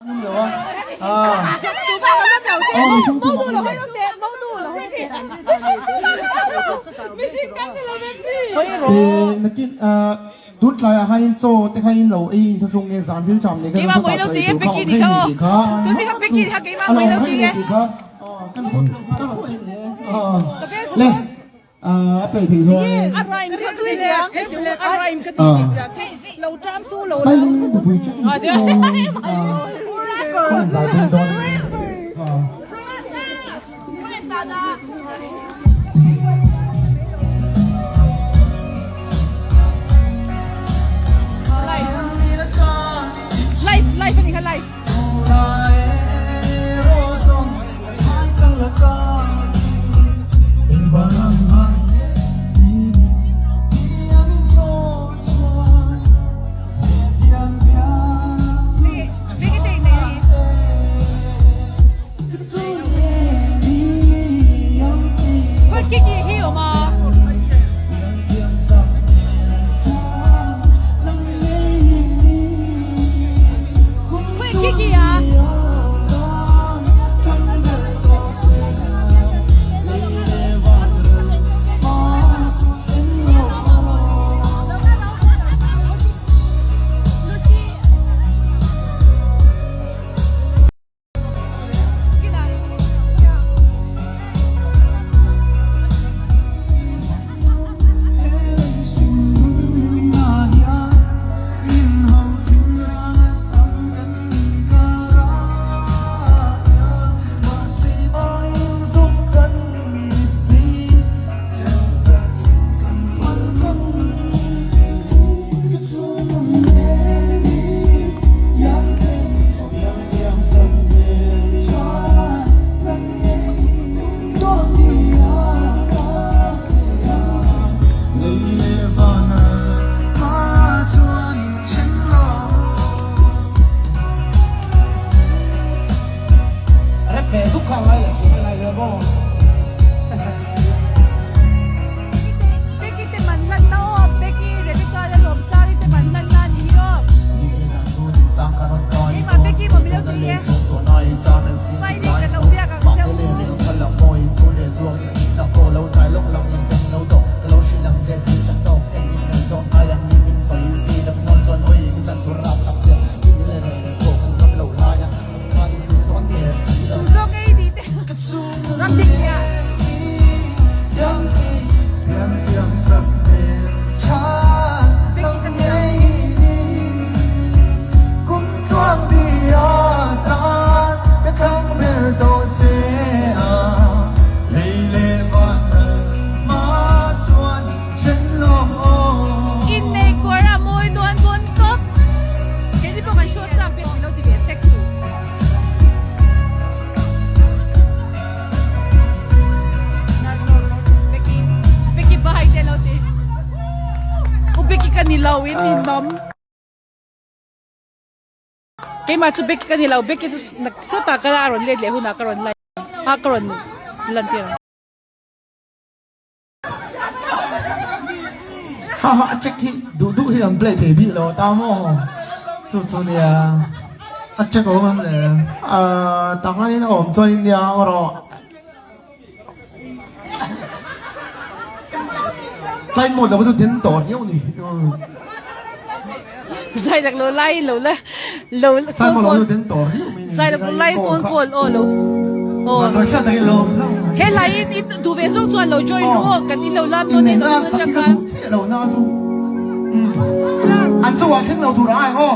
Tun tlaiah khanin chaw te khain lo ei in thlahrung nge zan ril ṭam nei kha kan sawtah chaw ei tur kha awm reng ni tih kha a lo awm reng ni tih kha kan rawn sawi ni e le. A peih theih chuan Smiley nupui chek ni chek maw zai pui dawn Live live ani kha live. Becky te man hlan na aw Becky Rebecca la lawm sari te man hlan na ni hi aw. Keimah Becky maw min lo ti e. Smiley ka lo biak ang che u. Tuzawk ei ni te ram ding nia. Innei kawr a mawi dawn dawn tawp. Keini pawh kan hriat chak bik min lo ti ve sek suh. Becky, Becky bye te lo ti. U Becky ka ni lo in ninawm. Keimah chu Becky ka ni lo, Becky chu sawtah ka la rawn let leh hunah ka rawn like a ka rawn lan tir ang. Ha ha a check hi duh duh hi an play thei bik lo ta maw chu chu nia a check awm em le ah tanghanin a awm chuan in nia rawh flight mode lo chu den tawh riau ni Zai lak lo lai lo la lo flight mode lo chu den tawh riau mai ni Zai lak lo lai phone call aw lo aw he lai in i duh ve zawk chuan lo join ru aw kan in lo lam dawn e lo in ka duh chiah lo na chu an chu ah thleng lo tur a ai aw.